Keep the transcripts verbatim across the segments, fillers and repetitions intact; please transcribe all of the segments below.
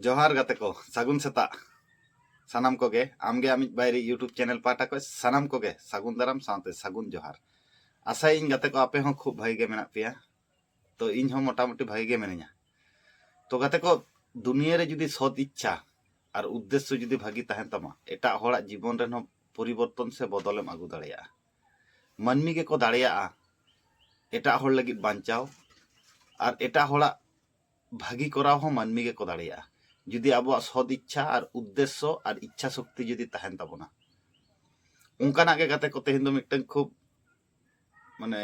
ᱡᱚᱦᱟᱨ ᱜᱟᱛᱮ ᱠᱚ, ᱥᱟᱹᱜᱩᱱ ᱥᱮᱛᱟᱜ᱾ ᱥᱟᱱᱟᱢ ᱠᱚᱜᱮ, ᱟᱢᱜᱮ ᱟᱢᱤᱡ ᱵᱟᱭᱨᱤ YouTube ᱪᱮᱱᱮᱞ ᱯᱟᱦᱴᱟ ᱠᱷᱚᱱ ᱥᱟᱱᱟᱢ ᱠᱚᱜᱮ ᱥᱟᱹᱜᱩᱱ ᱫᱟᱨᱟᱢ ᱥᱟᱶᱛᱮ ᱥᱟᱹᱜᱩᱱ ᱡᱚᱦᱟᱨ᱾ ᱟᱥᱟᱭᱟᱹᱧ ᱜᱟᱛᱮ ᱠᱚ, ᱟᱯᱮ ᱦᱚᱸ ᱠᱷᱩᱵ ᱵᱷᱟᱜᱤ ᱜᱮ ᱢᱮᱱᱟᱜ ᱯᱮᱭᱟ᱾ ᱛᱚ ᱤᱧ ᱦᱚᱸ ᱢᱚᱴᱟᱢᱩᱴᱤ ᱵᱷᱟᱜᱤ ᱜᱮ ᱢᱤᱱᱟᱹᱧᱟ᱾ ᱛᱚ ᱜᱟᱛᱮ ᱠᱚ, ᱫᱩᱱᱤᱭᱟᱹ ᱨᱮ ᱡᱩᱫᱤ ᱥᱚᱛ ᱤᱪᱪᱷᱟ ᱟᱨ ᱩᱫᱽᱫᱮᱥᱥᱚ ᱡᱩᱫᱤ ᱵᱷᱟᱜᱤ ᱛᱟᱦᱮᱱ ᱛᱟᱢᱟ, ᱮᱴᱟᱜ ᱦᱚᱲᱟᱜ ᱡᱤᱵᱚᱱ ᱨᱮᱦᱚᱸ ᱯᱚᱨᱤᱵᱚᱨᱛᱚᱱ ᱥᱮ ᱵᱚᱫᱚᱞᱮᱢ ᱟᱹᱜᱩ ᱫᱟᱲᱮᱭᱟᱜᱼᱟ᱾ ᱢᱟᱹᱱᱢᱤ ᱜᱮᱠᱚ ᱫᱟᱲᱮᱭᱟᱜᱼᱟ ᱮᱴᱟᱜ ᱦᱚᱲ ᱞᱟᱹᱜᱤᱫ ᱵᱟᱧᱪᱟᱣ, ᱟᱨ ᱮᱴᱟᱜ ᱦᱚᱲᱟᱜ ᱵᱷᱟᱹᱜᱤ ᱠᱚᱨᱟᱣ ᱦᱚᱸ ᱢᱟᱹᱱᱢᱤ ᱜᱮᱠᱚ ᱫᱟᱲᱮᱭᱟᱜᱼᱟ, ᱡᱩᱫᱤ ᱟᱵᱚᱣᱟᱜ ᱥᱚᱫ ᱤᱪᱪᱷᱟ ᱟᱨ ᱩᱫᱽᱫᱮᱥᱥᱚ ᱟᱨ ᱤᱪᱪᱷᱟ ᱥᱚᱠᱛᱤ ᱡᱩᱫᱤ ᱛᱟᱦᱮᱱ ᱛᱟᱵᱚᱱᱟ᱾ ᱚᱱᱠᱟᱱᱟᱜ ᱜᱮ ᱜᱟᱛᱮ ᱠᱚ, ᱛᱮᱦᱮᱧ ᱫᱚ ᱢᱤᱫᱴᱟᱝ ᱠᱷᱩᱵ ᱢᱟᱱᱮ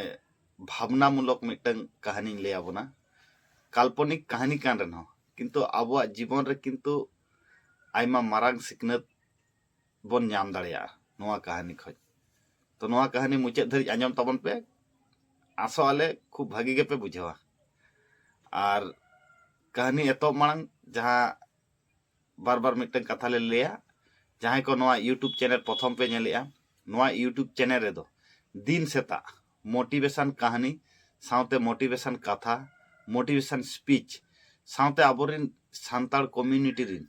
ᱵᱷᱟᱵᱽᱱᱟᱢᱩᱞᱚᱠ ᱢᱤᱫᱴᱟᱝ ᱠᱟᱹᱦᱱᱤᱧ ᱞᱟᱹᱭ ᱟᱵᱚᱱᱟ᱾ ᱠᱟᱞᱯᱚᱱᱤᱠ ᱠᱟᱹᱦᱱᱤ ᱠᱟᱱ ᱨᱮᱦᱚᱸ, ᱠᱤᱱᱛᱩ ᱟᱵᱚᱣᱟᱜ ᱡᱤᱵᱚᱱ ᱨᱮ ᱠᱤᱱᱛᱩ ᱟᱭᱢᱟ ᱢᱟᱨᱟᱝ ᱥᱤᱠᱷᱱᱟᱹᱛ ᱵᱚᱱ ᱧᱟᱢ ᱫᱟᱲᱮᱭᱟᱜᱼᱟ ᱱᱚᱣᱟ ᱠᱟᱹᱦᱱᱤ ᱠᱷᱚᱡ᱾ ᱛᱚ ᱱᱚᱣᱟ ᱠᱟᱹᱦᱱᱤ ᱢᱩᱪᱟᱹᱫ ᱫᱷᱟᱹᱨᱤᱡ ᱟᱸᱡᱚᱢ ᱛᱟᱵᱚᱱ ᱯᱮ, ᱟᱥᱚᱜ ᱟᱞᱮ ᱠᱷᱩᱵ ᱵᱷᱟᱹᱜᱤ ᱜᱮᱯᱮ ᱵᱩᱡᱷᱟᱹᱣᱟ᱾ ᱟᱨ ᱠᱟᱹᱦᱱᱤ ᱮᱛᱚᱦᱚᱵ ᱢᱟᱲᱟᱝ ᱡᱟᱦᱟᱸ ᱵᱟᱨ ᱵᱟᱨ ᱢᱤᱫᱴᱟᱝ ᱠᱟᱛᱷᱟ ᱞᱮ ᱞᱟᱹᱭᱟ, ᱡᱟᱦᱟᱸᱭ ᱠᱚ ᱱᱚᱣᱟ YouTube ᱪᱮᱱᱮᱞ ᱯᱨᱚᱛᱷᱚᱢ ᱯᱮ ᱧᱮᱞᱮᱜᱼᱟ, ᱱᱚᱣᱟ YouTube ᱪᱮᱱᱮᱞ ᱨᱮᱫᱚ ᱫᱤᱱ ᱥᱮᱛᱟᱜ ᱢᱳᱴᱤᱵᱷᱮᱥᱚᱱ ᱠᱟᱹᱦᱱᱤ ᱥᱟᱶᱛᱮ ᱢᱳᱴᱤᱵᱷᱮᱥᱚᱱ ᱠᱟᱛᱷᱟ, ᱢᱳᱴᱤᱵᱷᱮᱥᱚᱱ ᱥᱯᱤᱪ ᱥᱟᱶᱛᱮ ᱟᱵᱚᱨᱮᱱ ᱥᱟᱱᱛᱟᱲ ᱠᱚᱢᱤᱭᱩᱱᱤᱴᱤ ᱨᱮᱱ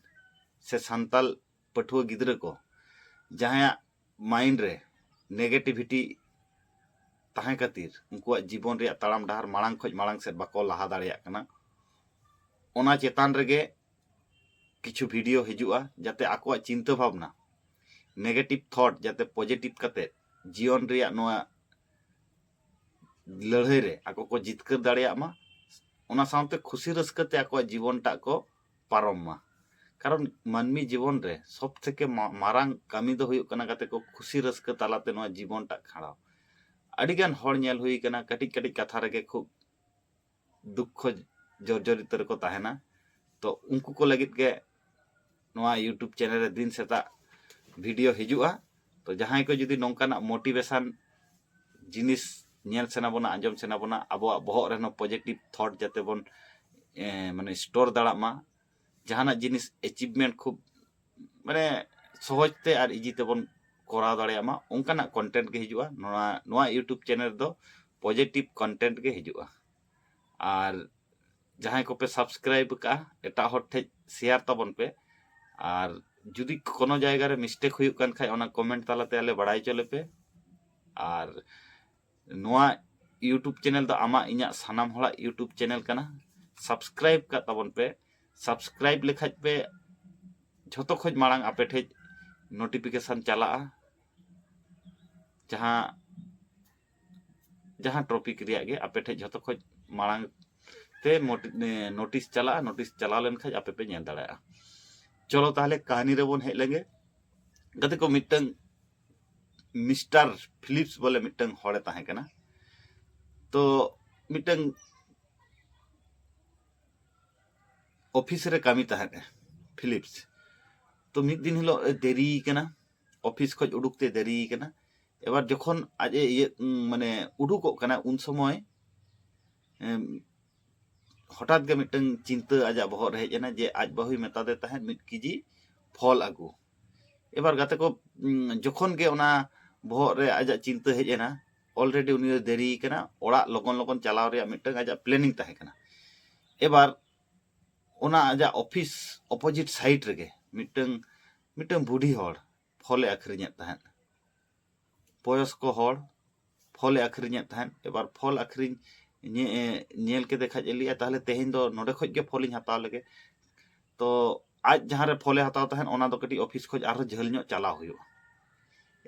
ᱥᱮ ᱥᱟᱱᱛᱟᱲ ᱯᱟᱹᱴᱷᱩᱣᱟᱹ ᱜᱤᱫᱽᱨᱟᱹ ᱠᱚ ᱡᱟᱦᱟᱸᱭᱟᱜ ᱢᱟᱭᱤᱱᱰ ᱨᱮ ᱱᱮᱜᱮᱴᱤᱵᱷᱤᱴᱤ ᱛᱟᱦᱮᱸ ᱠᱷᱟᱹᱛᱤᱨ ᱩᱱᱠᱩᱣᱟᱜ ᱡᱤᱵᱚᱱ ᱨᱮᱭᱟᱜ ᱛᱟᱲᱟᱢ ᱰᱟᱦᱟᱨ ᱢᱟᱲᱟᱝ ᱠᱷᱚᱡ ᱢᱟᱲᱟᱝ ᱥᱮᱫ ᱵᱟᱠᱚ ᱞᱟᱦᱟ ᱫᱟᱲᱮᱭᱟᱜ ᱠᱟᱱᱟ, ᱚᱱᱟ ᱪᱮᱛᱟᱱ ᱨᱮᱜᱮ ᱠᱤᱪᱷᱩ ᱵᱷᱤᱰᱤᱭᱳ ᱦᱤᱡᱩᱜᱼᱟ, ᱡᱟᱛᱮ ᱟᱠᱚᱣᱟᱜ ᱪᱤᱱᱛᱟᱹ ᱵᱷᱟᱵᱽᱱᱟ, ᱱᱮᱜᱮᱴᱤᱵᱷ ᱛᱷᱚᱴ ᱡᱟᱛᱮ ᱯᱚᱡᱤᱴᱤᱵᱷ ᱠᱟᱛᱮ ᱡᱤᱭᱚᱱ ᱨᱮᱭᱟᱜ ᱱᱚᱣᱟ ᱞᱟᱹᱲᱦᱟᱹᱭ ᱨᱮ ᱟᱠᱚ ᱠᱚ ᱡᱤᱛᱠᱟᱹᱨ ᱫᱟᱲᱮᱭᱟᱜ ᱢᱟ, ᱚᱱᱟ ᱥᱟᱶᱛᱮ ᱠᱷᱩᱥᱤ ᱨᱟᱹᱥᱠᱟᱹ ᱛᱮ ᱟᱠᱚᱣᱟᱜ ᱡᱤᱵᱚᱱ ᱴᱟᱜ ᱠᱚ ᱯᱟᱨᱚᱢ ᱢᱟ᱾ ᱠᱟᱨᱚᱱ ᱢᱟᱹᱱᱢᱤ ᱡᱤᱵᱚᱱ ᱨᱮ ᱥᱚᱵ ᱛᱷᱮᱠᱮ ᱢᱟ-, ᱢᱟᱨᱟᱝ ᱠᱟᱹᱢᱤ ᱫᱚ ᱦᱩᱭᱩᱜ ᱠᱟᱱᱟ ᱜᱟᱛᱮ ᱠᱚ, ᱠᱷᱩᱥᱤ ᱨᱟᱹᱥᱠᱟᱹ ᱛᱟᱞᱟᱛᱮ ᱱᱚᱣᱟ ᱡᱤᱵᱚᱱ ᱴᱟᱜ ᱠᱷᱟᱸᱰᱟᱣ᱾ ᱟᱹᱰᱤᱜᱟᱱ ᱦᱚᱲ ᱧᱮᱞ ᱦᱩᱭ ᱠᱟᱱᱟ, ᱠᱟᱹᱴᱤᱡ ᱠᱟᱹᱴᱤᱡ ᱠᱟᱛᱷᱟ ᱨᱮᱜᱮ ᱠᱷᱩᱵ ᱫᱩᱠᱠᱷᱚ ᱡᱚᱨᱡᱚᱨᱤᱛᱚ ᱨᱮᱠᱚ ᱛᱟᱦᱮᱱᱟ᱾ ᱛᱚ ᱩᱱᱠᱩ ᱠᱚ ᱞᱟᱹᱜᱤᱫ ᱜᱮ ᱱᱚᱣᱟ YouTube ᱪᱮᱱᱮᱞ ᱨᱮ ᱫᱤᱱ ᱥᱮᱛᱟᱜ ᱵᱷᱤᱰᱤᱭᱳ ᱦᱤᱡᱩᱜᱼᱟ᱾ ᱛᱚ ᱡᱟᱦᱟᱸᱭ ᱠᱚ ᱡᱩᱫᱤ ᱱᱚᱝᱠᱟᱱᱟᱜ ᱢᱳᱴᱤᱵᱷᱮᱥᱚᱱ ᱡᱤᱱᱤᱥ ᱧᱮᱞ ᱥᱟᱱᱟ ᱵᱚᱱᱟ, ᱟᱸᱡᱚᱢ ᱥᱟᱱᱟ ᱵᱚᱱᱟ, ᱟᱵᱚᱣᱟᱜ ᱵᱚᱦᱚᱜ ᱨᱮ ᱱᱚᱣᱟ ᱯᱚᱡᱤᱴᱤᱵᱷ ᱛᱷᱚᱴ ᱡᱟᱛᱮ ᱵᱚᱱ, ᱮ, ᱢᱟᱱᱮ ᱥᱴᱳᱨ ᱫᱟᱲᱮᱭᱟᱜ ᱢᱟ, ᱡᱟᱦᱟᱱᱟᱜ ᱡᱤᱱᱤᱥ ᱮᱪᱤᱵᱷᱢᱮᱱᱴ ᱠᱷᱩᱵ ᱢᱟᱱᱮ ᱥᱚᱦᱚᱡ ᱛᱮ ᱟᱨ ᱤᱡᱤ ᱛᱮᱵᱚᱱ ᱠᱚᱨᱟᱣ ᱫᱟᱲᱮᱭᱟᱜ ᱢᱟ, ᱚᱱᱠᱟᱱᱟᱜ ᱠᱚᱱᱴᱮᱱᱴ ᱜᱮ ᱦᱤᱡᱩᱜᱼᱟ᱾ ᱱᱚᱣᱟ, ᱱᱚᱣᱟ YouTube ᱪᱮᱱᱮᱞ ᱨᱮᱫᱚ ᱯᱚᱡᱤᱴᱤᱵᱷ ᱠᱚᱱᱴᱮᱱᱴ ᱜᱮ ᱦᱤᱡᱩᱜᱼᱟ᱾ ᱟᱨ ᱡᱟᱦᱟᱸᱭ ᱠᱚᱯᱮ ᱥᱟᱵᱥᱠᱨᱟᱭᱤᱵ ᱟᱠᱟᱫᱼᱟ, ᱮᱴᱟᱜ ᱦᱚᱲ ᱴᱷᱮᱡ ᱥᱮᱭᱟᱨ ᱛᱟᱵᱚᱱ ᱯᱮ᱾ ᱟᱨ ᱡᱩᱫᱤ ᱠᱳᱱᱳ ᱡᱟᱭᱜᱟ ᱨᱮ ᱢᱤᱥᱴᱮᱠ ᱦᱩᱭᱩᱜ ᱠᱟᱱ ᱠᱷᱟᱡ, ᱚᱱᱟ ᱠᱚᱢᱮᱱᱴ ᱛᱟᱞᱟᱛᱮ ᱟᱞᱮ ᱵᱟᱲᱟᱭ ᱦᱚᱪᱚ ᱞᱮᱯᱮ᱾ ᱟᱨ ᱱᱚᱣᱟ YouTube ᱪᱮᱱᱮᱞ ᱫᱚ ᱟᱢᱟᱜ ᱤᱧᱟᱹᱜ ᱥᱟᱱᱟᱢ ᱦᱚᱲᱟᱜ YouTube ᱪᱮᱱᱮᱞ ᱠᱟᱱᱟ᱾ ᱥᱟᱵᱥᱠᱨᱟᱭᱤᱵ ᱠᱟᱜ ᱛᱟᱵᱚᱱ ᱯᱮ᱾ ᱥᱟᱵᱥᱠᱨᱟᱭᱤᱵ ᱞᱮᱠᱷᱟᱡ ᱯᱮ ᱡᱷᱚᱛᱚ ᱠᱷᱚᱡ ᱢᱟᱲᱟᱝ ᱟᱯᱮ ᱴᱷᱮᱡ ᱱᱳᱴᱤᱯᱷᱤᱠᱮᱥᱚᱱ ᱪᱟᱞᱟᱜᱼᱟ, ᱡᱟᱦᱟᱸ ᱡᱟᱦᱟᱸ ᱴᱚᱯᱤᱠ ᱨᱮᱭᱟᱜ ᱜᱮ ᱟᱯᱮ ᱴᱷᱮᱡ ᱡᱷᱚᱛᱚ ᱠᱷᱚᱡ ᱢᱟᱲᱟᱝ ᱛᱮ ᱢᱳᱴᱤ-, ᱮ, ᱱᱳᱴᱤᱥ ᱪᱟᱞᱟᱜᱼᱟ᱾ ᱱᱳᱴᱤᱥ ᱪᱟᱞᱟᱣ ᱞᱮᱱᱠᱷᱟᱡ ᱟᱯᱮ ᱯᱮ ᱧᱮᱞ ᱫᱟᱲᱮᱭᱟᱜᱼᱟ᱾ ᱪᱚᱞᱚ ᱛᱟᱦᱞᱮ ᱠᱟᱹᱦᱱᱤ ᱨᱮᱵᱚᱱ ᱦᱮᱡ ᱞᱮᱱᱜᱮ᱾ ᱜᱟᱛᱮ ᱠᱚ, ᱢᱤᱫᱴᱟᱝ ᱢᱤᱥᱴᱟᱨ ᱯᱷᱤᱞᱤᱯᱥ ᱵᱚᱞᱮ ᱢᱤᱫᱴᱟᱝ ᱦᱚᱲᱮ ᱛᱟᱦᱮᱸ ᱠᱟᱱᱟ᱾ ᱛᱚ ᱢᱤᱫᱴᱟᱝ ᱚᱯᱷᱤᱥ ᱨᱮ ᱠᱟᱹᱢᱤ ᱛᱟᱦᱮᱸᱫ ᱮ ᱯᱷᱤᱞᱤᱯᱥ᱾ ᱛᱚ ᱢᱤᱫ ᱫᱤᱱ ᱦᱤᱞᱳᱜ ᱮ ᱫᱮᱨᱤᱭ ᱠᱟᱱᱟ, ᱚᱯᱷᱤᱥ ᱠᱷᱚᱡ ᱩᱰᱩᱠ ᱛᱮ ᱫᱮᱨᱤᱭ ᱠᱟᱱᱟ᱾ ᱮᱵᱟᱨ ᱡᱚᱠᱷᱚᱱ ᱟᱡ ᱮ ᱤᱭᱟᱹ, ᱩᱸ, ᱢᱟᱱᱮ ᱩᱰᱩᱠᱚᱜ ᱠᱟᱱᱟ, ᱩᱱ ᱥᱚᱢᱚᱭ, ᱮᱢ, ᱦᱚᱴᱟᱛ ᱜᱮ ᱢᱤᱫᱴᱟᱝ ᱪᱤᱱᱛᱟᱹ ᱟᱡᱟᱜ ᱵᱚᱦᱚᱜ ᱨᱮ ᱦᱮᱡ ᱮᱱᱟ ᱡᱮ ᱟᱡ ᱵᱟᱹᱦᱩᱭ ᱢᱮᱛᱟᱫᱮ ᱛᱟᱦᱮᱸᱫ ᱢᱤᱫ ᱠᱮᱡᱤ ᱯᱷᱚᱞ ᱟᱹᱜᱩ᱾ ᱮᱵᱟᱨ ᱜᱟᱛᱮ ᱠᱚ, ᱩᱸ, ᱡᱚᱠᱷᱚᱱ ᱜᱮ ᱚᱱᱟ ᱵᱚᱦᱚᱜ ᱨᱮ ᱟᱡᱟᱜ ᱪᱤᱱᱛᱟᱹ ᱦᱮᱡ ᱮᱱᱟ, already ᱩᱱᱤ ᱫᱚ ᱫᱮᱨᱤᱭ ᱠᱟᱱᱟ, ᱚᱲᱟᱜ ᱞᱚᱜᱚᱱ ᱞᱚᱜᱚᱱ ᱪᱟᱞᱟᱣ ᱨᱮᱭᱟᱜ ᱢᱤᱫᱴᱟᱝ ᱟᱡᱟᱜ ᱯᱞᱮᱱᱤᱝ ᱛᱟᱦᱮᱸ ᱠᱟᱱᱟ᱾ ᱮᱵᱟᱨ ᱚᱱᱟ ᱟᱡᱟᱜ ᱚᱯᱷᱤᱥ ᱚᱯᱳᱡᱤᱴ ᱥᱟᱭᱤᱰ ᱨᱮᱜᱮ ᱢᱤᱫᱴᱟᱝ, ᱢᱤᱫᱴᱟᱝ ᱵᱩᱰᱷᱤ ᱦᱚᱲ ᱯᱷᱚᱞᱮ ᱟᱹᱠᱷᱨᱤᱧᱮᱫ ᱛᱟᱦᱮᱸᱫ᱾ ᱵᱚᱭᱚᱥᱠᱚ ᱦᱚᱲ ᱯᱷᱚᱞᱮ ᱟᱹᱠᱷᱨᱤᱧᱮᱫ ᱛᱟᱦᱮᱸᱫ᱾ ᱮᱵᱟᱨ ᱯᱷᱚᱞ ᱟᱹᱠᱷᱨᱤᱧ ᱧᱮ-, ᱧᱮᱞ ᱠᱮᱫᱮ ᱠᱷᱟᱡ ᱮ ᱞᱟᱹᱭᱟ, "ᱛᱟᱦᱞᱮ ᱛᱮᱦᱮᱧ ᱫᱚ ᱱᱚᱰᱮ ᱠᱷᱚᱡ ᱜᱮ ᱯᱷᱚᱞᱤᱧ ᱦᱟᱛᱟᱣ ᱞᱮᱜᱮ᱾" ᱛᱚ ᱟᱡ ᱡᱟᱦᱟᱸ ᱨᱮ ᱯᱷᱚᱞᱮ ᱦᱟᱛᱟᱣ ᱛᱟᱦᱮᱸᱫ, ᱚᱱᱟ ᱫᱚ ᱠᱟᱹᱴᱤᱡ ᱚᱯᱷᱤᱥ ᱠᱷᱚᱡ ᱟᱨᱦᱚᱸ ᱡᱷᱟᱹᱞ ᱧᱚᱜ ᱪᱟᱞᱟᱣ ᱦᱩᱭᱩᱜᱼᱟ᱾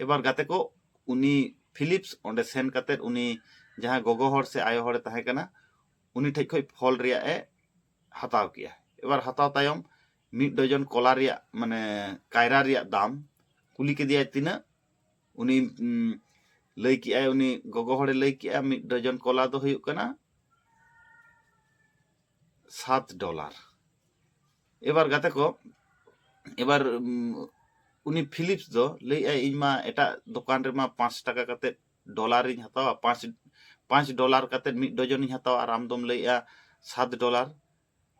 ᱮᱵᱟᱨ ᱜᱟᱛᱮ ᱠᱚ, ᱩᱱᱤ ᱯᱷᱤᱞᱤᱯᱥ ᱚᱸᱰᱮ ᱥᱮᱱ ᱠᱟᱛᱮᱫ ᱩᱱᱤ ᱡᱟᱦᱟᱸ ᱜᱚᱜᱚ ᱦᱚᱲ ᱥᱮ ᱟᱭᱳ ᱦᱚᱲᱮ ᱛᱟᱦᱮᱸ ᱠᱟᱱᱟ, ᱩᱱᱤ ᱴᱷᱮᱡ ᱠᱷᱚᱡ ᱯᱷᱚᱞ ᱨᱮᱭᱟᱜ ᱮ ᱦᱟᱛᱟᱣ ᱠᱮᱜᱼᱟ᱾ ᱮᱵᱟᱨ ᱦᱟᱛᱟᱣ ᱛᱟᱭᱚᱢ ᱢᱤᱫ ᱰᱚᱡᱚᱱ ᱠᱚᱞᱟ ᱨᱮᱭᱟᱜ, ᱢᱟᱱᱮ ᱠᱟᱭᱨᱟ ᱨᱮᱭᱟᱜ ᱫᱟᱢ ᱠᱩᱞᱤ ᱠᱮᱫᱮᱭᱟᱭ ᱛᱤᱱᱟᱹᱜ᱾ ᱩᱱᱤ, ᱩᱢ, ᱞᱟᱹᱭ ᱠᱮᱜᱼᱟᱭ, ᱩᱱᱤ ᱜᱚᱜᱚ ᱦᱚᱲᱮ ᱞᱟᱹᱭ ᱠᱮᱜᱼᱟ, ᱢᱤᱫ ᱰᱚᱡᱚᱱ ᱠᱚᱞᱟ ᱫᱚ ᱦᱩᱭᱩᱜ ᱠᱟᱱᱟ ᱥᱟᱛ ᱰᱚᱞᱟᱨ᱾ ᱮᱵᱟᱨ ᱜᱟᱛᱮ ᱠᱚ, ᱮᱵᱟᱨ, ᱩᱢ, ᱩᱱᱤ ᱯᱷᱤᱞᱤᱯᱥ ᱫᱚ ᱞᱟᱹᱭᱮᱜᱼᱟᱭ, "ᱤᱧ ᱢᱟ ᱮᱴᱟᱜ ᱫᱚᱠᱟᱱ ᱨᱮᱢᱟ ᱯᱟᱸᱪ ᱴᱟᱠᱟ ᱠᱟᱛᱮᱫ ᱰᱚᱞᱟᱨᱤᱧ ᱦᱟᱛᱟᱣᱟ, ᱯᱟᱸᱪ, ᱯᱟᱸᱪ ᱰᱚᱞᱟᱨ ᱠᱟᱛᱮᱫ ᱢᱤᱫ ᱰᱚᱡᱚᱱᱤᱧ ᱦᱟᱛᱟᱣᱟ, ᱟᱨ ᱟᱢ ᱫᱚᱢ ᱞᱟᱹᱭᱮᱜᱼᱟ ᱥᱟᱛ ᱰᱚᱞᱟᱨ?"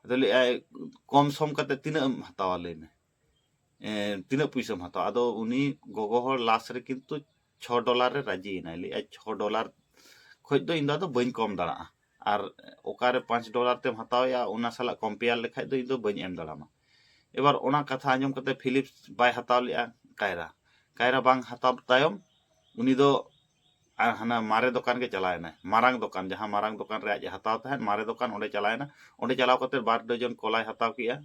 ᱟᱫᱚ ᱞᱟᱹᱭᱮᱜᱼᱟᱭ, "ᱠᱚᱢ ᱥᱚᱢ ᱠᱟᱛᱮᱫ ᱛᱤᱱᱟᱹᱜ ᱮᱢ ᱦᱟᱛᱟᱣᱟ, ᱞᱟᱹᱭ ᱢᱮ, ᱮ, ᱛᱤᱱᱟᱹᱜ ᱯᱩᱭᱥᱟᱹᱢ ᱦᱟᱛᱟᱣᱟ?" ᱟᱫᱚ ᱩᱱᱤ ᱜᱚᱜᱚ ᱦᱚᱲ ᱞᱟᱥ ᱨᱮ ᱠᱤᱱᱛᱩ ᱪᱷᱚ ᱰᱚᱞᱟᱨ ᱨᱮ ᱨᱟᱡᱤᱭᱮᱱᱟᱭ, ᱞᱟᱹᱭᱮᱜᱼᱟᱭ, "ᱪᱷᱚ ᱰᱚᱞᱟᱨ ᱠᱷᱚᱡ ᱫᱚ ᱤᱧ ᱫᱚ ᱟᱫᱚ ᱵᱟᱹᱧ ᱠᱚᱢ ᱫᱟᱲᱮᱭᱟᱜᱼᱟ, ᱟᱨ ᱚᱠᱟᱨᱮ ᱯᱟᱸᱪ ᱰᱚᱞᱟᱨ ᱛᱮᱢ ᱦᱟᱛᱟᱣᱮᱜᱼᱟ, ᱚᱱᱟ ᱥᱟᱞᱟᱜ ᱠᱚᱢᱯᱮᱭᱟᱨ ᱞᱮᱠᱷᱟᱡ ᱫᱚ ᱤᱧ ᱫᱚ ᱵᱟᱹᱧ ᱮᱢ ᱫᱟᱲᱮᱭᱟᱢᱟ᱾ ᱮᱵᱟᱨ ᱚᱱᱟ ᱠᱟᱛᱷᱟ ᱟᱸᱡᱚᱢ ᱠᱟᱛᱮ ᱯᱷᱤᱞᱤᱯᱥ ᱵᱟᱭ ᱦᱟᱛᱟᱣ ᱞᱮᱜᱼᱟ ᱠᱟᱭᱨᱟ᱾ ᱠᱟᱭᱨᱟ ᱵᱟᱝ ᱦᱟᱛᱟᱣ ᱛᱟᱭᱚᱢ ᱩᱱᱤ ᱫᱚ ᱟᱨ ᱦᱟᱱᱟ ᱢᱟᱨᱮ ᱫᱚᱠᱟᱱ ᱜᱮ ᱪᱟᱞᱟᱣ ᱮᱱᱟᱭ᱾ ᱢᱟᱨᱟᱝ ᱫᱚᱠᱟᱱ, ᱡᱟᱦᱟᱸ ᱢᱟᱨᱟᱝ ᱫᱚᱠᱟᱱ ᱨᱮ ᱟᱡ ᱮ ᱦᱟᱛᱟᱣ ᱛᱟᱦᱮᱸᱫ, ᱢᱟᱨᱮ ᱫᱚᱠᱟᱱ, ᱚᱸᱰᱮ ᱪᱟᱞᱟᱣ ᱮᱱᱟ᱾ ᱚᱸᱰᱮ ᱪᱟᱞᱟᱣ ᱠᱟᱛᱮ ᱵᱟᱨ ᱰᱚᱡᱚᱱ ᱠᱚᱞᱟᱭ ᱦᱟᱛᱟᱣ ᱠᱮᱜᱼᱟ᱾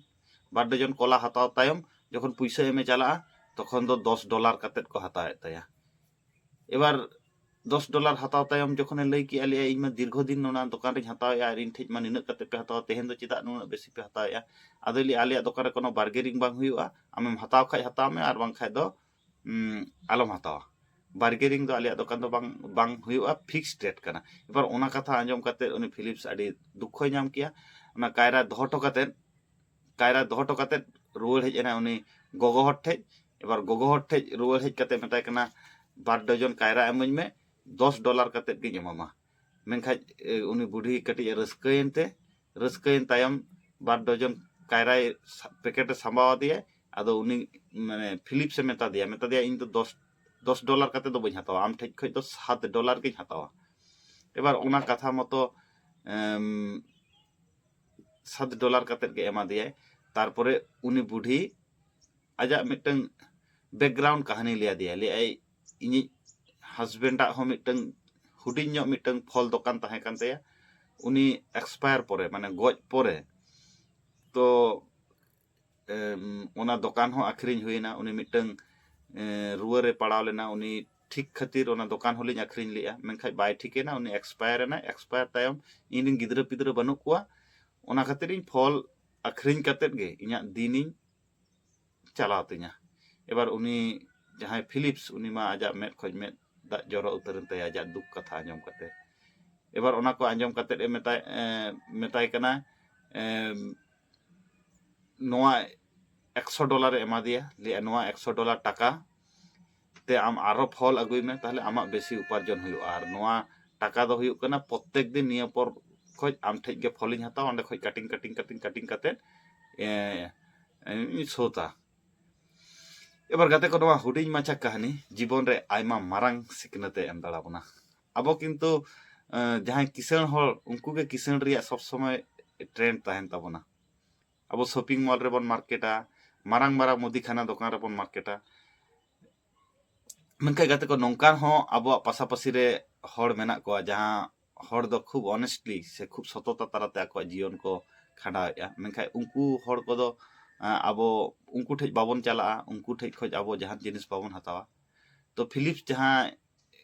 ᱵᱟᱨ ᱰᱚᱡᱚᱱ ᱠᱚᱞᱟ ᱦᱟᱛᱟᱣ ᱛᱟᱭᱚᱢ ᱡᱚᱠᱷᱚᱱ ᱯᱩᱭᱥᱟᱹ ᱮᱢᱮ ᱪᱟᱞᱟᱜᱼᱟ, ᱛᱚᱠᱷᱚᱱ ᱫᱚ ᱫᱚᱥ ᱰᱚᱞᱟᱨ ᱠᱟᱛᱮᱫ ᱠᱚ ᱦᱟᱛᱟᱣᱮᱫ ᱛᱟᱭᱟ᱾ ᱮᱵᱟᱨ ᱫᱚᱥ ᱰᱚᱞᱟᱨ ᱦᱟᱛᱟᱣ ᱛᱟᱭᱚᱢ ᱡᱚᱠᱷᱚᱱᱮ ᱞᱟᱹᱭ ᱠᱮᱜᱼᱟ, ᱞᱟᱹᱭᱟ, "ᱤᱧ ᱢᱟ ᱫᱤᱨᱜᱷᱚ ᱫᱤᱱ ᱚᱱᱟ ᱫᱚᱠᱟᱱ ᱨᱤᱧ ᱦᱟᱛᱟᱣᱮᱜᱼᱟ ᱟᱨ ᱤᱧ ᱴᱷᱮᱡ ᱢᱟ ᱱᱤᱱᱟᱹᱜ ᱠᱟᱛᱮ ᱯᱮ ᱦᱟᱛᱟᱣᱟ, ᱛᱮᱦᱮᱧ ᱫᱚ ᱪᱮᱫᱟᱜ ᱱᱩᱱᱟᱹᱜ ᱵᱮᱥᱤ ᱯᱮ ᱦᱟᱛᱟᱣᱮᱜᱼᱟ?" ᱟᱫᱚᱭ ᱞᱟᱹᱭᱟ, "ᱟᱞᱮᱭᱟᱜ ᱫᱚᱠᱟᱱ ᱨᱮ ᱠᱳᱱᱳ ᱵᱟᱨᱜᱮᱱᱤᱝ ᱵᱟᱝ ᱦᱩᱭᱩᱜᱼᱟ, ᱟᱢᱮᱢ ᱦᱟᱛᱟᱣ ᱠᱷᱟᱡ ᱦᱟᱛᱟᱣ ᱢᱮ, ᱟᱨ ᱵᱟᱝᱠᱷᱟᱡ ᱫᱚ, ᱩᱸ, ᱟᱞᱚᱢ ᱦᱟᱛᱟᱣᱟ᱾ ᱵᱟᱨᱜᱮᱱᱤᱝ ᱫᱚ ᱟᱞᱮᱭᱟᱜ ᱫᱚᱠᱟᱱ ᱫᱚ ᱵᱟᱝ, ᱵᱟᱝ ᱦᱩᱭᱩᱜᱼᱟ, ᱯᱷᱤᱠᱥᱰ ᱨᱮᱴ ᱠᱟᱱᱟ᱾" ᱮᱵᱟᱨ ᱚᱱᱟ ᱠᱟᱛᱷᱟ ᱟᱸᱡᱚᱢ ᱠᱟᱛᱮ ᱩᱱᱤ ᱯᱷᱤᱞᱤᱯᱥ ᱟᱹᱰᱤ ᱫᱩᱠᱠᱷᱚᱭ ᱧᱟᱢ ᱠᱮᱜᱼᱟ᱾ ᱚᱱᱟ ᱠᱟᱭᱨᱟ ᱫᱚᱦᱚ ᱦᱚᱴᱚ ᱠᱟᱛᱮ, ᱠᱟᱭᱨᱟ ᱫᱚᱦᱚ ᱦᱚᱴᱚ ᱠᱟᱛᱮ ᱨᱩᱣᱟᱹᱲ ᱦᱮᱡ ᱮᱱᱟᱭ ᱩᱱᱤ ᱜᱚᱜᱚ ᱦᱚᱲ ᱴᱷᱮᱡ᱾ ᱮᱵᱟᱨ ᱜᱚᱜᱚ ᱦᱚᱲ ᱴᱷᱮᱡ ᱨᱩᱣᱟᱹᱲ ᱦᱮᱡ ᱠᱟᱛᱮ ᱢᱮᱛᱟᱭ ᱠᱟᱱᱟ, "ᱵᱟᱨ ᱰᱚᱡᱚᱱ ᱠᱟᱭᱨᱟ ᱮᱢᱟᱹᱧ ᱢᱮ, ᱫᱚᱥ ᱰᱚᱞᱟᱨ ᱠᱟᱛᱮ ᱜᱤᱧ ᱮᱢᱟᱢᱟ᱾" ᱢᱮᱱᱠᱷᱟᱡ, ᱮ, ᱩᱱᱤ ᱵᱩᱰᱷᱤ ᱠᱟᱹᱴᱤᱡ ᱮ ᱨᱟᱹᱥᱠᱟᱹᱭᱮᱱ ᱛᱮ, ᱨᱟᱹᱥᱠᱟᱹᱭᱮᱱ ᱛᱟᱭᱚᱢ ᱵᱟᱨ ᱰᱚᱡᱚᱱ ᱠᱟᱭᱨᱟᱭ ᱥᱟ-, ᱯᱮᱠᱮᱴ ᱮ ᱥᱟᱢᱵᱟᱣ ᱟᱫᱮᱭᱟ᱾ ᱟᱫᱚ ᱩᱱᱤ, ᱢᱟᱱᱮ, ᱯᱷᱤᱞᱤᱯᱥ ᱮ ᱢᱮᱛᱟ ᱫᱮᱭᱟ, ᱢᱮᱛᱟ ᱫᱮᱭᱟ, "ᱤᱧ ᱫᱚ ᱫᱚᱥ, ᱫᱚᱥ ᱰᱚᱞᱟᱨ ᱠᱟᱛᱮ ᱫᱚ ᱵᱟᱹᱧ ᱦᱟᱛᱟᱣᱟ, ᱟᱢ ᱴᱷᱮᱡ ᱠᱷᱚᱡ ᱫᱚ ᱥᱟᱛ ᱰᱚᱞᱟᱨ ᱜᱤᱧ ᱦᱟᱛᱟᱣᱟ᱾" ᱮᱵᱟᱨ ᱚᱱᱟ ᱠᱟᱛᱷᱟ ᱢᱚᱛᱚ, ᱮᱢ, ᱥᱟᱛ ᱰᱚᱞᱟᱨ ᱠᱟᱛᱮ ᱜᱮ ᱮᱢᱟ ᱫᱮᱭᱟᱭ᱾ ᱛᱟᱨᱯᱚᱨᱮ ᱩᱱᱤ ᱵᱩᱰᱷᱤ ᱟᱡᱟᱜ ᱢᱤᱫᱴᱟᱝ ᱵᱮᱠᱜᱨᱟᱣᱩᱱᱰ ᱠᱟᱹᱦᱱᱤ ᱞᱟᱹᱭ ᱟᱫᱮᱭᱟ, ᱞᱟᱹᱭᱟᱭ, ᱤᱧᱤᱡ ᱦᱟᱥᱵᱮᱱᱰᱟᱜ ᱦᱚᱸ ᱢᱤᱫᱴᱟᱝ ᱦᱩᱰᱤᱧ ᱧᱚᱜ ᱢᱤᱫᱴᱟᱝ ᱯᱷᱚᱞ ᱫᱚᱠᱟᱱ ᱛᱟᱦᱮᱸ ᱠᱟᱱ ᱛᱟᱭᱟ᱾ ᱩᱱᱤ ᱮᱠᱥᱯᱟᱭᱟᱨ ᱯᱚᱨᱮ, ᱢᱟᱱᱮ ᱜᱚᱡ ᱯᱚᱨᱮ, ᱛᱚ, ᱮᱢ, ᱚᱱᱟ ᱫᱚᱠᱟᱱ ᱦᱚᱸ ᱟᱹᱠᱷᱨᱤᱧ ᱦᱩᱭᱮᱱᱟ᱾ ᱩᱱᱤ ᱢᱤᱫᱴᱟᱝ, ᱮ, ᱨᱩᱣᱟᱹ ᱨᱮ ᱯᱟᱲᱟᱣ ᱞᱮᱱᱟ, ᱩᱱᱤ ᱴᱷᱤᱠ ᱠᱷᱟᱹᱛᱤᱨ ᱚᱱᱟ ᱫᱚᱠᱟᱱ ᱦᱚᱸᱞᱤᱧ ᱟᱹᱠᱷᱨᱤᱧ ᱞᱮᱜᱼᱟ, ᱢᱮᱱᱠᱷᱟᱱ ᱵᱟᱭ ᱴᱷᱤᱠᱮᱱᱟ, ᱩᱱᱤ ᱮᱠᱥᱯᱟᱭᱟᱨ ᱮᱱᱟᱭ᱾ ᱮᱠᱥᱯᱟᱭᱟᱨ ᱛᱟᱭᱚᱢ ᱤᱧ ᱨᱮᱱ ᱜᱤᱫᱽᱨᱟᱹ ᱯᱤᱫᱽᱨᱟᱹ ᱵᱟᱹᱱᱩᱜ ᱠᱚᱣᱟ, ᱚᱱᱟ ᱠᱷᱟᱹᱛᱤᱨ ᱤᱧ ᱯᱷᱚᱞ ᱟᱹᱠᱷᱨᱤᱧ ᱠᱟᱛᱮᱫ ᱜᱮ ᱤᱧᱟᱹᱜ ᱫᱤᱱᱤᱧ ᱪᱟᱞᱟᱣ ᱛᱤᱧᱟ᱾ ᱮᱵᱟᱨ ᱩᱱᱤ ᱡᱟᱦᱟᱸᱭ ᱯᱷᱤᱞᱤᱯᱥ, ᱩᱱᱤ ᱢᱟ ᱟᱡᱟᱜ ᱢᱮᱫ ᱠᱷᱚᱡ ᱢᱮᱫ ᱫᱟᱜ ᱡᱚᱨᱚ ᱩᱛᱟᱹᱨᱮᱱ ᱛᱟᱭᱟ ᱟᱡᱟᱜ ᱫᱩᱠ ᱠᱟᱛᱷᱟ ᱟᱸᱡᱚᱢ ᱠᱟᱛᱮ᱾ ᱮᱵᱟᱨ ᱚᱱᱟ ᱠᱚ ᱟᱸᱡᱚᱢ ᱠᱟᱛᱮ ᱮ ᱢᱮᱛᱟᱭ, ᱮ, ᱢᱮᱛᱟᱭ ᱠᱟᱱᱟ, ᱮ, ᱱᱚᱣᱟ ᱮᱠᱥᱚ ᱰᱚᱞᱟᱨ ᱮ ᱮᱢᱟ ᱫᱮᱭᱟ, ᱞᱟᱹᱭᱟ, "ᱱᱚᱣᱟ ᱮᱠᱥᱚ ᱰᱚᱞᱟᱨ ᱴᱟᱠᱟ ᱛᱮ ᱟᱢ ᱟᱨᱚ ᱯᱷᱚᱞ ᱟᱹᱜᱩᱭ ᱢᱮ, ᱛᱟᱦᱞᱮ ᱟᱢᱟᱜ ᱵᱮᱥᱤ ᱩᱯᱟᱨᱡᱚᱱ ᱦᱩᱭᱩᱜᱼᱟ᱾ ᱟᱨ ᱱᱚᱣᱟ ᱴᱟᱠᱟ ᱫᱚ ᱦᱩᱭᱩᱜ ᱠᱟᱱᱟ ᱯᱨᱚᱛᱛᱮᱠ ᱫᱤᱱ ᱱᱤᱭᱟᱹ ᱯᱚᱨ ᱠᱷᱚᱡ ᱟᱢ ᱴᱷᱮᱡ ᱜᱮ ᱯᱷᱚᱞᱤᱧ ᱦᱟᱛᱟᱣᱟ, ᱚᱸᱰᱮ ᱠᱷᱚᱡ ᱠᱟᱴᱤᱝ, ᱠᱟᱴᱤᱝ, ᱠᱟᱴᱤᱝ, ᱠᱟᱴᱤᱝ ᱠᱟᱛᱮ, ᱮ, ᱤᱧ ᱥᱳᱫᱷᱟ᱾" ᱮᱵᱟᱨ ᱜᱟᱛᱮ ᱠᱚ, ᱱᱚᱣᱟ ᱦᱩᱰᱤᱧ ᱢᱟᱪᱷᱟ ᱠᱟᱹᱦᱱᱤ ᱡᱤᱵᱚᱱ ᱨᱮ ᱟᱭᱢᱟ ᱢᱟᱨᱟᱝ ᱥᱤᱠᱷᱱᱟᱹᱛ ᱮ ᱮᱢ ᱫᱟᱲᱮ ᱵᱚᱱᱟ᱾ ᱟᱵᱚ ᱠᱤᱱᱛᱩ ᱮᱸ, ᱡᱟᱦᱟᱸᱭ ᱠᱤᱥᱟᱹᱬ ᱦᱚᱲ, ᱩᱱᱠᱩ ᱜᱮ ᱠᱤᱥᱟᱹᱬ ᱨᱮᱭᱟᱜ ᱥᱚᱵ ᱥᱚᱢᱚᱭ ᱴᱨᱮᱱᱰ ᱛᱟᱦᱮᱱ ᱛᱟᱵᱚᱱᱟ᱾ ᱟᱵᱚ ᱥᱚᱯᱤᱝ ᱢᱚᱞ ᱨᱮᱵᱚᱱ ᱢᱟᱨᱠᱮᱴᱟ, ᱢᱟᱨᱟᱝ ᱢᱟᱨᱟᱝ ᱢᱩᱫᱤ ᱠᱷᱟᱱᱟ ᱫᱚᱠᱟᱱ ᱨᱮᱵᱚᱱ ᱢᱟᱨᱠᱮᱴᱟ᱾ ᱢᱮᱱᱠᱷᱟᱱ ᱜᱟᱛᱮ ᱠᱚ, ᱱᱚᱝᱠᱟᱱ ᱦᱚᱸ ᱟᱵᱚᱣᱟᱜ ᱯᱟᱥᱟᱯᱟᱥᱤ ᱨᱮ ᱦᱚᱲ ᱢᱮᱱᱟᱜ ᱠᱚᱣᱟ, ᱡᱟᱦᱟᱸ ᱦᱚᱲ ᱫᱚ ᱠᱷᱩᱵ honestly ᱥᱮ ᱠᱷᱩᱵ ᱥᱚᱛᱚᱛᱟ ᱛᱟᱞᱟᱛᱮ ᱟᱠᱚᱣᱟᱜ ᱡᱤᱭᱚᱱ ᱠᱚ ᱠᱷᱟᱸᱰᱟᱣᱮᱫᱼᱟ᱾ ᱢᱮᱱᱠᱷᱟᱱ ᱩᱱᱠᱩ ᱦᱚᱲ ᱠᱚᱫᱚ, ᱟᱸ, ᱟᱵᱚ ᱩᱱᱠᱩ ᱴᱷᱮᱡ ᱵᱟᱵᱚᱱ ᱪᱟᱞᱟᱜᱼᱟ, ᱩᱱᱠᱩ ᱴᱷᱮᱡ ᱠᱷᱚᱡ ᱟᱵᱚ ᱡᱟᱦᱟᱱ ᱡᱤᱱᱤᱥ ᱵᱟᱵᱚᱱ ᱦᱟᱛᱟᱣᱟ᱾ ᱛᱚ ᱯᱷᱤᱞᱤᱯᱥ ᱡᱟᱦᱟᱸ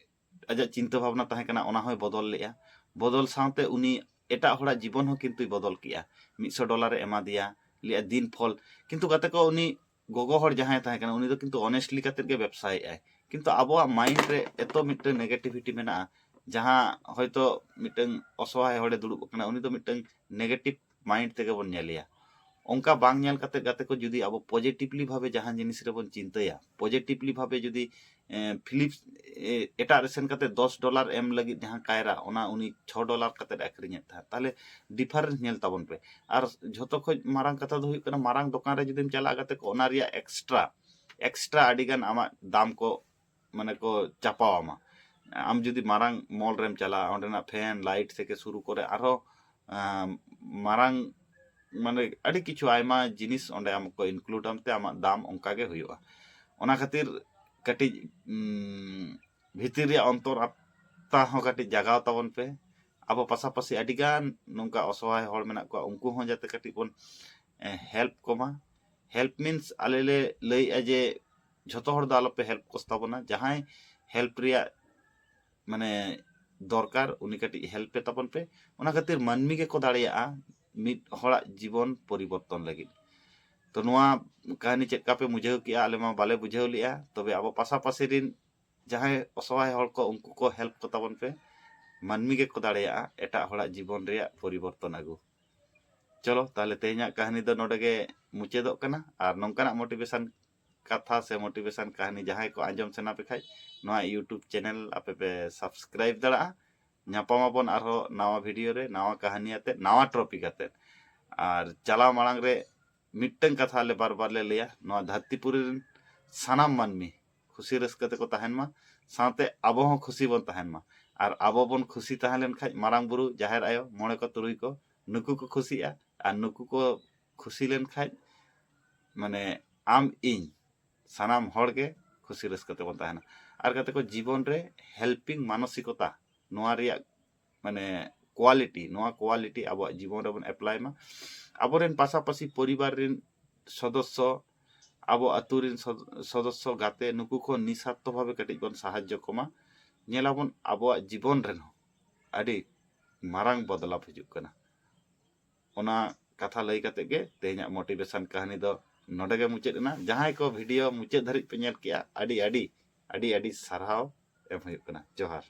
ᱟᱡᱟᱜ ᱪᱤᱱᱛᱟᱹ ᱵᱷᱟᱵᱽᱱᱟ ᱛᱟᱦᱮᱸ ᱠᱟᱱᱟ, ᱚᱱᱟ ᱦᱚᱸᱭ ᱵᱚᱫᱚᱞ ᱞᱮᱫᱼᱟ᱾ ᱵᱚᱫᱚᱞ ᱥᱟᱶᱛᱮ ᱩᱱᱤ ᱮᱴᱟᱜ ᱦᱚᱲᱟᱜ ᱡᱤᱵᱚᱱ ᱦᱚᱸ ᱠᱤᱱᱛᱩᱭ ᱵᱚᱫᱚᱞ ᱠᱮᱜᱼᱟ᱾ ᱢᱤᱫ ᱥᱚ ᱰᱚᱞᱟᱨᱮ ᱮᱢᱟ ᱫᱮᱭᱟ, ᱞᱟᱹᱭᱟ ᱫᱤᱱ ᱯᱷᱚᱞ᱾ ᱠᱤᱱᱛᱩ ᱜᱟᱛᱮ ᱠᱚ, ᱩᱱᱤ ᱜᱚᱜᱚ ᱦᱚᱲ ᱡᱟᱦᱟᱸᱭ ᱛᱟᱦᱮᱸ ᱠᱟᱱᱟ, ᱩᱱᱤ ᱫᱚ ᱠᱤᱱᱛᱩ honestly ᱠᱟᱛᱮᱫ ᱜᱮ ᱵᱮᱵᱽᱥᱟᱭᱮᱫᱼᱟᱭ᱾ ᱠᱤᱱᱛᱩ ᱟᱵᱚᱣᱟᱜ ᱢᱟᱭᱤᱱᱰ ᱨᱮ ᱮᱛᱚ ᱢᱤᱫᱴᱟᱝ negativity ᱢᱮᱱᱟᱜᱼᱟ, ᱡᱟᱦᱟᱸ ᱦᱚᱭᱛᱳ ᱢᱤᱫᱴᱟᱝ ᱚᱥᱚᱦᱟᱭ ᱦᱚᱲᱮ ᱫᱩᱲᱩᱵ ᱟᱠᱟᱱᱟ, ᱩᱱᱤ ᱫᱚ ᱢᱤᱫᱴᱟᱝ negative mind ᱛᱮᱜᱮ ᱵᱚᱱ ᱧᱮᱞᱮᱭᱟ᱾ ᱚᱱᱠᱟ ᱵᱟᱝ ᱧᱮᱞ ᱠᱟᱛᱮ ᱜᱟᱛᱮ ᱠᱚ, ᱡᱩᱫᱤ ᱟᱵᱚ positively ᱵᱷᱟᱵᱮ ᱡᱟᱦᱟᱸ ᱡᱤᱱᱤᱥ ᱨᱮᱵᱚᱱ ᱪᱤᱱᱛᱟᱹᱭᱟ, positively ᱵᱷᱟᱵᱮ ᱡᱩᱫᱤ, ᱮ, ᱯᱷᱤᱞᱤᱯᱥ, ᱮ, ᱮᱴᱟᱜ ᱨᱮ ᱥᱮᱱ ᱠᱟᱛᱮ ᱫᱚᱥ ᱰᱚᱞᱟᱨ ᱮᱢ ᱞᱟᱹᱜᱤᱫ ᱡᱟᱦᱟᱸ ᱠᱟᱭᱨᱟ, ᱚᱱᱟ ᱩᱱᱤ ᱪᱷᱚ ᱰᱚᱞᱟᱨ ᱠᱟᱛᱮ ᱟᱹᱠᱷᱨᱤᱧᱮᱫ ᱛᱟᱦᱮᱸᱫ, ᱛᱟᱦᱚᱞᱮ difference ᱧᱮᱞ ᱛᱟᱵᱚᱱ ᱯᱮ᱾ ᱟᱨ ᱡᱷᱚᱛᱚ ᱠᱷᱚᱡ ᱢᱟᱨᱟᱝ ᱠᱟᱛᱷᱟ ᱫᱚ ᱦᱩᱭᱩᱜ ᱠᱟᱱᱟ, ᱢᱟᱨᱟᱝ ᱫᱚᱠᱟᱱ ᱨᱮ ᱡᱩᱫᱤᱢ ᱪᱟᱞᱟᱜᱼᱟ ᱜᱟᱛᱮ ᱠᱚ, ᱚᱱᱟ ᱨᱮᱭᱟᱜ extra, extra ᱟᱹᱰᱤ ᱜᱟᱱ ᱟᱢᱟᱜ ᱫᱟᱢ ᱠᱚ, ᱢᱟᱱᱮ ᱠᱚ ᱪᱟᱯᱟᱣ ᱟᱢᱟ᱾ ᱟᱢ ᱡᱩᱫᱤ ᱢᱟᱨᱟᱝ ᱢᱚᱞ ᱨᱮᱢ ᱪᱟᱞᱟᱜᱼᱟ, ᱚᱸᱰᱮᱱᱟᱜ ᱯᱷᱮᱱ, ᱞᱟᱭᱤᱴ ᱛᱷᱮᱠᱮ ᱥᱩᱨᱩ ᱠᱚᱨᱮ ᱟᱨᱦᱚᱸ, ᱟᱸ, ᱢᱟᱨᱟᱝ, ᱢᱟᱱᱮ ᱟᱹᱰᱤ ᱠᱤᱪᱷᱩ ᱟᱭᱢᱟ ᱡᱤᱱᱤᱥ ᱚᱸᱰᱮ ᱟᱢ ᱠᱚ include ᱟᱢ ᱛᱮ, ᱟᱢᱟᱜ ᱫᱟᱢ ᱚᱱᱠᱟ ᱜᱮ ᱦᱩᱭᱩᱜᱼᱟ᱾ ᱚᱱᱟ ᱠᱷᱟᱹᱛᱤᱨ ᱠᱟᱹᱴᱤᱡ, ᱩᱢ, ᱵᱷᱤᱛᱤᱨ ᱨᱮᱭᱟᱜ ᱚᱱᱛᱚᱨ ᱟᱛᱛᱟ ᱦᱚᱸ ᱠᱟᱹᱴᱤᱡ ᱡᱟᱜᱟᱣ ᱛᱟᱵᱚᱱ ᱯᱮ᱾ ᱟᱵᱚ ᱯᱟᱥᱟᱯᱟᱥᱤ ᱟᱹᱰᱤᱜᱟᱱ ᱱᱚᱝᱠᱟ ᱚᱥᱚᱦᱟᱭ ᱦᱚᱲ ᱢᱮᱱᱟᱜ ᱠᱚᱣᱟ, ᱩᱱᱠᱩ ᱦᱚᱸ ᱡᱟᱛᱮ ᱠᱟᱹᱴᱤᱡ ᱵᱚᱱ, ᱮ, help ᱠᱚᱢᱟ᱾ Help means ᱟᱞᱮ ᱞᱮ ᱞᱟᱹᱭᱮᱜᱼᱟ ᱡᱮ ᱡᱷᱚᱛᱚ ᱦᱚᱲ ᱫᱚ ᱟᱞᱚᱯᱮ help ᱠᱚᱥ ᱛᱟᱵᱚᱱᱟ᱾ ᱡᱟᱦᱟᱸᱭ help ᱨᱮᱭᱟᱜ ᱢᱟᱱᱮ ᱫᱚᱨᱠᱟᱨ, ᱩᱱᱤ ᱠᱟᱹᱴᱤᱡ help ᱮ ᱛᱟᱵᱚᱱ ᱯᱮ᱾ ᱚᱱᱟ ᱠᱷᱟᱹᱛᱤᱨ ᱢᱟᱹᱱᱢᱤ ᱜᱮᱠᱚ ᱫᱟᱲᱮᱭᱟᱜᱼᱟ ᱢᱤᱫ ᱦᱚᱲᱟᱜ ᱡᱤᱵᱚᱱ ᱯᱚᱨᱤᱵᱚᱨᱛᱚᱱ ᱞᱟᱹᱜᱤᱫ᱾ ᱛᱚ ᱱᱚᱣᱟ ᱠᱟᱹᱦᱱᱤ ᱪᱮᱫ ᱞᱮᱠᱟ ᱯᱮ ᱵᱩᱡᱷᱟᱹᱣ ᱠᱮᱜᱼᱟ? ᱟᱞᱮ ᱢᱟ ᱵᱟᱞᱮ ᱵᱩᱡᱷᱟᱹᱣ ᱞᱮᱜᱼᱟ, ᱛᱚᱵᱮ ᱟᱵᱚ ᱯᱟᱥᱟᱯᱟᱥᱤ ᱨᱤᱱ ᱡᱟᱦᱟᱸᱭ ᱚᱥᱚᱦᱟᱭ ᱦᱚᱲ ᱠᱚ, ᱩᱱᱠᱩ ᱠᱚ help ᱠᱚ ᱛᱟᱵᱚᱱ ᱯᱮ᱾ ᱢᱟᱹᱱᱢᱤ ᱜᱮᱠᱚ ᱫᱟᱲᱮᱭᱟᱜᱼᱟ ᱮᱴᱟᱜ ᱦᱚᱲᱟᱜ ᱡᱤᱵᱚᱱ ᱨᱮᱭᱟᱜ ᱯᱚᱨᱤᱵᱚᱨᱛᱚᱱ ᱟᱹᱜᱩ᱾ ᱪᱚᱞᱚ ᱛᱟᱦᱞᱮ, ᱛᱮᱦᱮᱧᱟᱜ ᱠᱟᱹᱦᱱᱤ ᱫᱚ ᱱᱚᱰᱮ ᱜᱮ ᱢᱩᱪᱟᱹᱫᱚᱜ ᱠᱟᱱᱟ᱾ ᱟᱨ ᱱᱚᱝᱠᱟᱱᱟᱜ motivation ᱠᱟᱛᱷᱟ ᱥᱮ motivation ᱠᱟᱹᱦᱱᱤ ᱡᱟᱦᱟᱸᱭ ᱠᱚ ᱟᱸᱡᱚᱢ ᱥᱟᱱᱟ ᱯᱮ ᱠᱷᱟᱡ, ᱱᱚᱣᱟ YouTube channel ᱟᱯᱮ ᱯᱮ subscribe ᱫᱟᱲᱮᱭᱟᱜᱼᱟ᱾ ᱧᱟᱯᱟᱢ ᱟᱵᱚᱱ ᱟᱨᱦᱚᱸ ᱱᱟᱣᱟ video ᱨᱮ, ᱱᱟᱣᱟ ᱠᱟᱹᱦᱱᱤ ᱟᱛᱮᱫ, ᱱᱟᱣᱟ topic ᱟᱛᱮᱫ᱾ ᱟᱨ ᱪᱟᱞᱟᱣ ᱢᱟᱲᱟᱝ ᱨᱮ ᱢᱤᱫᱴᱟᱝ ᱠᱟᱛᱷᱟ ᱟᱞᱮ ᱵᱟᱨ ᱵᱟᱨ ᱞᱮ ᱞᱟᱹᱭᱟ, ᱱᱚᱣᱟ ᱫᱷᱟᱹᱨᱛᱤ ᱯᱩᱨᱤ ᱨᱮᱱ ᱥᱟᱱᱟᱢ ᱢᱟᱹᱱᱢᱤ ᱠᱷᱩᱥᱤ ᱨᱟᱹᱥᱠᱟᱹ ᱛᱮᱠᱚ ᱛᱟᱦᱮᱱ ᱢᱟ, ᱥᱟᱶᱛᱮ ᱟᱵᱚ ᱦᱚᱸ ᱠᱷᱩᱥᱤ ᱵᱚᱱ ᱛᱟᱦᱮᱱ ᱢᱟ᱾ ᱟᱨ ᱟᱵᱚ ᱵᱚᱱ ᱠᱷᱩᱥᱤ ᱛᱟᱦᱮᱸ ᱞᱮᱱ ᱠᱷᱟᱡ ᱢᱟᱨᱟᱝ ᱵᱩᱨᱩ, ᱡᱟᱦᱮᱨ ᱟᱭᱳ, ᱢᱚᱬᱮ ᱠᱚ ᱛᱩᱨᱩᱭ ᱠᱚ ᱱᱩᱠᱩ ᱠᱚ ᱠᱷᱩᱥᱤᱜᱼᱟ᱾ ᱟᱨ ᱱᱩᱠᱩ ᱠᱚ ᱠᱷᱩᱥᱤ ᱞᱮᱱ ᱠᱷᱟᱡ ᱢᱟᱱᱮ ᱟᱢ ᱤᱧ ᱥᱟᱱᱟᱢ ᱦᱚᱲ ᱜᱮ ᱠᱷᱩᱥᱤ ᱨᱟᱹᱥᱠᱟᱹ ᱛᱮᱵᱚᱱ ᱛᱟᱦᱮᱱᱟ᱾ ᱟᱨ ᱜᱟᱛᱮ ᱠᱚ, ᱡᱤᱵᱚᱱ ᱨᱮ helping ᱢᱟᱱᱚᱥᱤᱠᱚᱛᱟ, ᱱᱚᱣᱟ ᱨᱮᱭᱟᱜ ᱢᱟᱱᱮ quality, ᱱᱚᱣᱟ quality ᱟᱵᱚᱣᱟᱜ ᱡᱤᱵᱚᱱ ᱨᱮᱵᱚᱱ apply ᱢᱟ᱾ ᱟᱵᱚᱨᱮᱱ ᱯᱟᱥᱟᱯᱟᱥᱤ ᱯᱚᱨᱤᱵᱟᱨ ᱨᱮᱱ ᱥᱚᱫᱚᱥᱥᱚ, ᱟᱵᱚ ᱟᱛᱳ ᱨᱮᱱ ᱥᱚᱫ-, ᱥᱚᱫᱚᱥᱥᱚ, ᱜᱟᱛᱮ, ᱱᱩᱠᱩ ᱠᱚ ᱱᱤᱥᱟᱨᱛᱷᱚ ᱵᱷᱟᱵᱮ ᱠᱟᱹᱴᱤᱡ ᱵᱚᱱ ᱥᱟᱦᱟᱡᱽᱡᱚ ᱠᱚᱢᱟ᱾ ᱧᱮᱞᱟᱵᱚᱱ ᱟᱵᱚᱣᱟᱜ ᱡᱤᱵᱚᱱ ᱨᱮᱦᱚᱸ ᱟᱹᱰᱤ ᱢᱟᱨᱟᱝ ᱵᱚᱫᱞᱟᱣ ᱦᱤᱡᱩᱜ ᱠᱟᱱᱟ᱾ ᱚᱱᱟ ᱠᱟᱛᱷᱟ ᱞᱟᱹᱭ ᱠᱟᱛᱮ ᱜᱮ ᱛᱮᱦᱮᱧᱟᱜ motivation ᱠᱟᱹᱦᱱᱤ ᱫᱚ ᱱᱚᱰᱮ ᱜᱮ ᱢᱩᱪᱟᱹᱫ ᱮᱱᱟ᱾ ᱡᱟᱦᱟᱸᱭ ᱠᱚ video ᱢᱩᱪᱟᱹᱫ ᱫᱷᱟᱹᱨᱤᱡ ᱯᱮ ᱧᱮᱞ ᱠᱮᱜᱼᱟ, ᱟᱹᱰᱤ ᱟᱹᱰᱤ, ᱟᱹᱰᱤ ᱟᱹᱰᱤ ᱥᱟᱨᱦᱟᱣ ᱮᱢ ᱦᱩᱭᱩᱜ ᱠᱟᱱᱟ᱾ ᱡᱚᱦᱟᱨ᱾